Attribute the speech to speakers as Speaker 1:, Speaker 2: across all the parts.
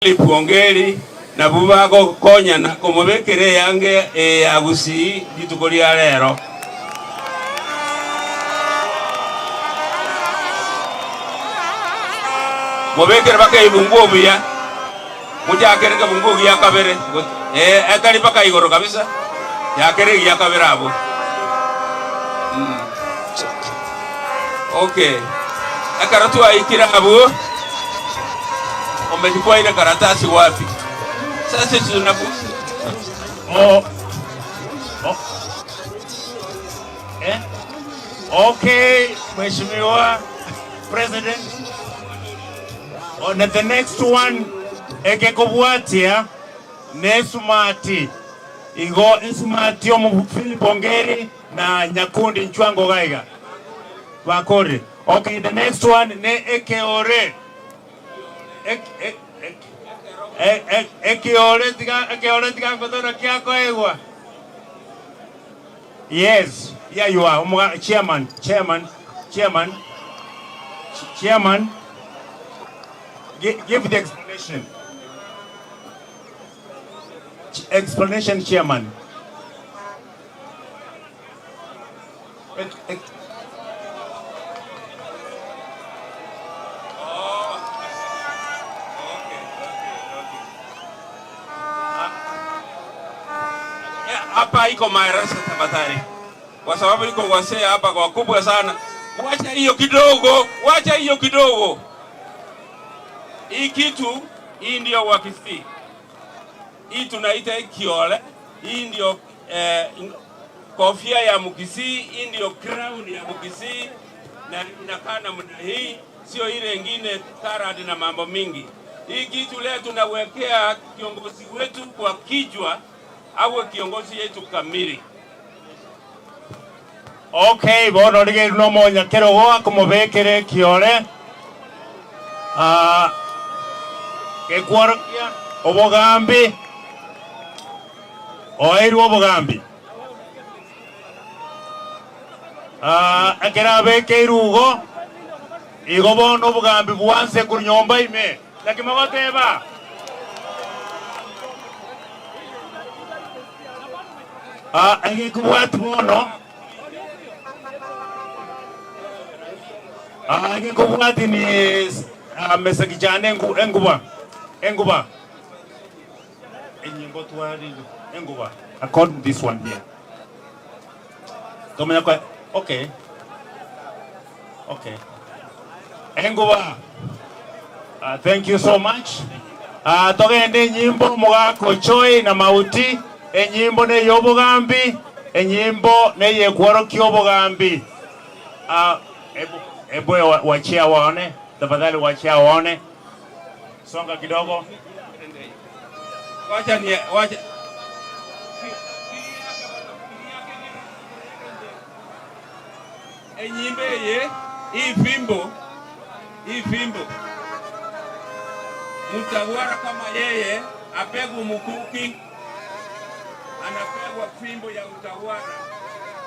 Speaker 1: Philip Ongeri nabo bagokonyana komobekera eyange ya Gusii rituko ria rero. Mobekere baka ebunguo buya, mochakere kebunguo gia kabere, etari mpaka igoro kabisa, yakere egia kabere abwo. Okay, ekero twaikire abwo, umechukua ile karatasi wapi? Sasa tunaku
Speaker 2: Oh. Oh. Eh? Okay, Mheshimiwa President. On the next one, ekekobwatia nesumati igo esumati omu Philip Ongeri na Nyakundi Nchwango gaiga bakore. Okay, the next one ne ekeore. Ek, ek, ek, ek, ekeore tiga ekeore tiga ngotono kiakoegwa. Yes, here you are. Omuga, chairman, chairman, chairman, chairman. Give the explanation. Explanation, chairman.
Speaker 1: Hapa iko madarasa tafadhali, kwa sababu iko wasee hapa kwa kubwa sana. Wacha hiyo kidogo, wacha hiyo kidogo. Hii kitu hii ndio Wakisii, hii tunaita kiole, hii ndio kofia ya Mkisii, hii ndio crown ya Mkisii, na inakaa namna hii, sio ile ingine karad na mambo mingi. Hii kitu leo tunawekea kiongozi wetu kwa kichwa, awe kiongozi yetu kamili.
Speaker 2: Okay, bono rigeru no monya kerogo akomobekere kiore. Gekworokia obogambi oeirwe obogambi. Ekero abekeirwe igo igo bono obogambi bwanse korwa nyomba ime naki mogoteba. Egekobwati bono. Egekobwati ni mesegi chane enguba enguba enyimbo twari enguba according to this one here. Tomenya kwa okay. Okay. Enguba. Thank you so much. Togende enyimbo mugako choi na mauti enyimbo ne yobugambi enyimbo ne yekworokia obugambi. Ebu wachia waone, tafadhali wachia waone. Songa kidogo.
Speaker 1: Wacha ni wacha. Enyimbe ye hii fimbo, hii fimbo. Mtawala kama yeye apegwe mkuki, anapegwa fimbo ya utawala.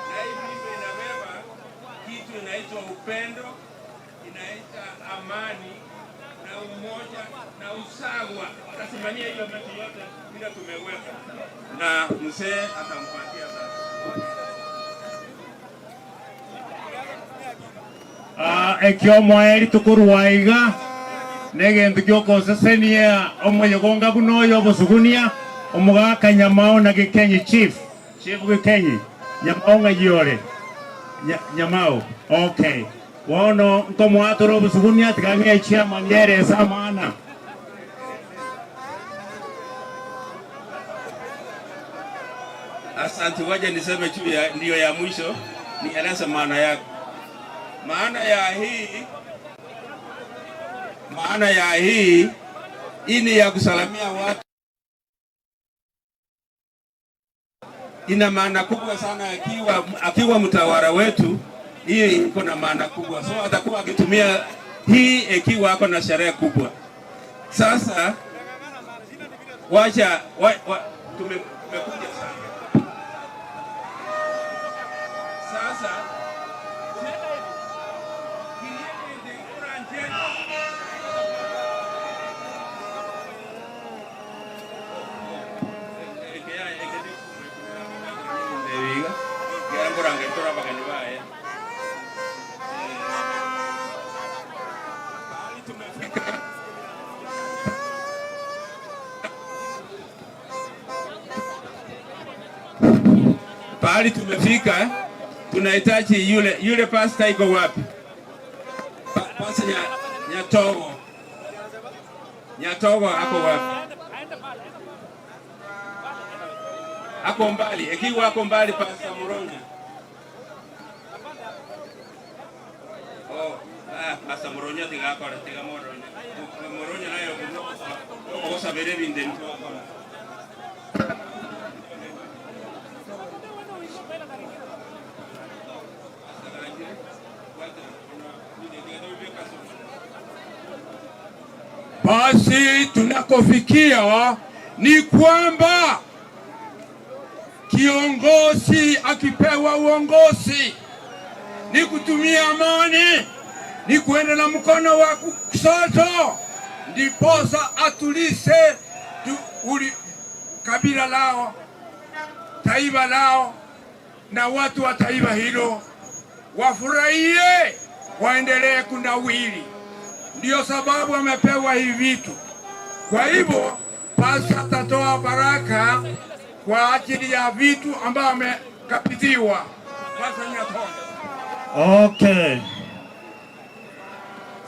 Speaker 1: Na hii fimbo inabeba kitu inaitwa upendo, inaitwa amani na umoja na usawa. Atasimamia hiyo vitu yote bila tumeweka, na mzee atampatia sasa.
Speaker 2: Ekio mwaeri tukurwaiga negento giokosesenia omoyogonga buno oyo obosugunia omogaka Nyamao na Gikenyi chief chief Gikenyi Nyamao ng'ayiore Nyamao okay bono nkomwatora obosugunia tiga ng'e chairman yeresa amana.
Speaker 1: Asante, wacha niseme tu ya, ndio ya mwisho nieleze maana yake. Maana ya hii, maana ya hii, hii ni ya kusalamia watu. Ina maana kubwa sana akiwa mtawala wetu, hii iko na maana kubwa. So atakuwa akitumia hii ikiwa ako na sherehe kubwa. Sasa wacha tumekuja sana. Sasa Pahali tumefika tunahitaji yule pastor iko wapi? Pastor Nyatogo. Nyatogo ako wapi? Ako mbali. Ikiwa ako mbali, Pastor Muronya. Oh, ah, Pastor Muronya tigakora, tiga Muronya. Muronya nayo ogosabere ebintu.
Speaker 3: Basi tunakofikia ni kwamba kiongozi akipewa uongozi ni kutumia amani, ni kuenda na mkono wa kushoto, ndiposa atulize kabila lao, taifa lao, na watu wa taifa hilo wafurahie, waendelee kunawiri. Ndio sababu amepewa hivi vitu. Kwa hivyo pasta atatoa baraka kwa ajili ya vitu ambavyo amekabidhiwa. Pasta Nyatonga.
Speaker 4: Okay.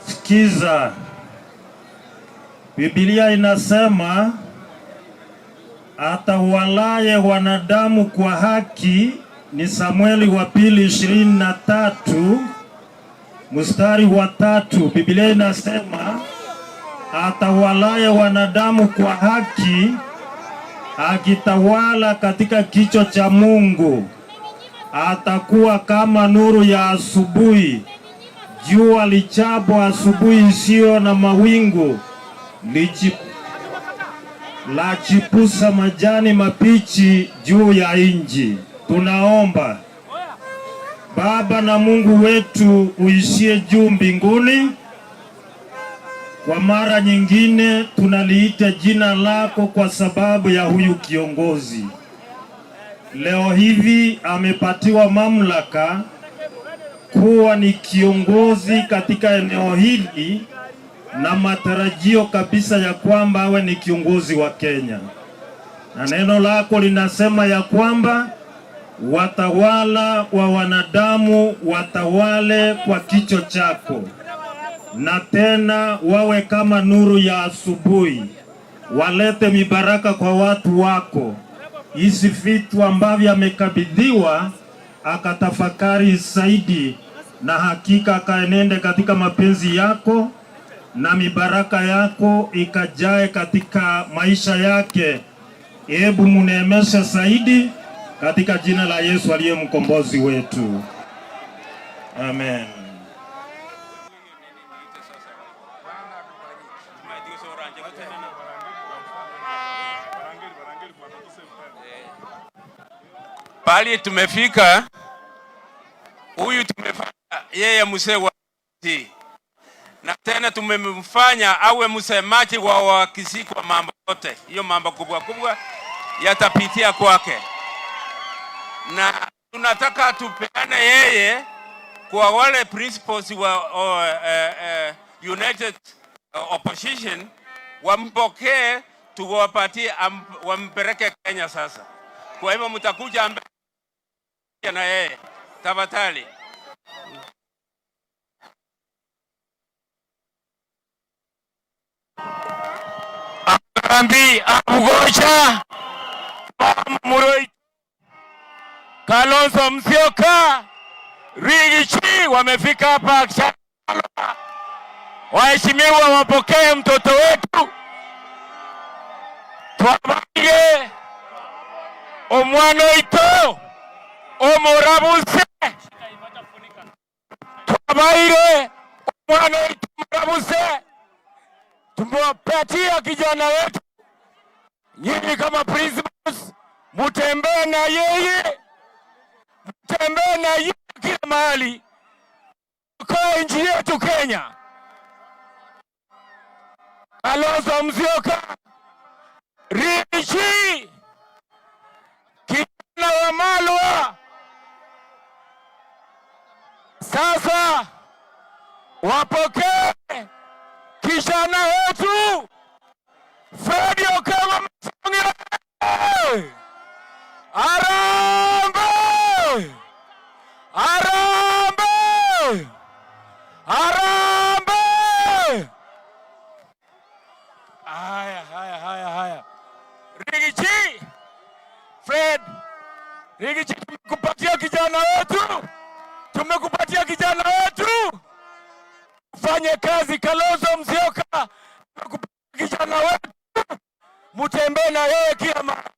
Speaker 4: Sikiza. Biblia inasema atawalaye wanadamu kwa haki, ni Samueli wa pili 23 mstari wa 3. Biblia inasema atawalaye wanadamu kwa haki, akitawala katika kicho cha Mungu, atakuwa kama nuru ya asubuhi, jua lichapo asubuhi isiyo na mawingu, lachipusa majani mabichi juu ya inji. Tunaomba Baba na Mungu wetu uishie juu mbinguni, kwa mara nyingine tunaliita jina lako kwa sababu ya huyu kiongozi. Leo hivi amepatiwa mamlaka kuwa ni kiongozi katika eneo hili na matarajio kabisa ya kwamba awe ni kiongozi wa Kenya. Na neno lako linasema ya kwamba watawala wa wanadamu watawale kwa kicho chako, na tena wawe kama nuru ya asubuhi, walete mibaraka kwa watu wako. Hizi vitu ambavyo amekabidhiwa akatafakari zaidi, na hakika akaenende katika mapenzi yako, na mibaraka yako ikajae katika maisha yake. Hebu muneemeshe zaidi katika jina la Yesu aliye mkombozi wetu. Amen.
Speaker 1: Pali tumefika, huyu tumefanya yeye mzee wa na tena tumemfanya awe msemaji wa Wakisii kwa mambo yote. Hiyo mambo kubwa kubwa yatapitia kwake, na tunataka tupeane yeye kwa wale principals wa United Opposition wampokee, tuwapatie, wampeleke Kenya sasa. Kwa hivyo mtakuja mbele na yeye tafadhali.
Speaker 5: Arambi Abugocha Muroi Kalonzo Musyoka Rigathi wamefika hapa. Waheshimiwa wapokee mtoto wetu, twabange omwana oito omurabuse, twabaire omwana oito omurabuse, tumewapatia kijana wetu. Nyinyi kama principals mutembee na yeye, mutembee na yeye kila mahali kwa nchi yetu Kenya. Kalonzo Musyoka Rigathi, kijana wa Malwa, sasa wapokee kijana wetu Fred Okengo Matiang'i. Harambee! Riggy G, tumekupatia kijana wetu, tumekupatia kijana wetu, fanye kazi. Kalonzo Musyoka, tumekupatia kijana wetu, mutembee na yeye kila mahali.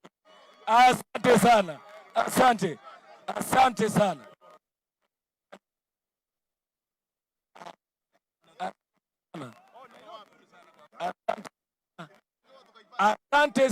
Speaker 5: Asante sana, asante, asante sana. Asante, asante.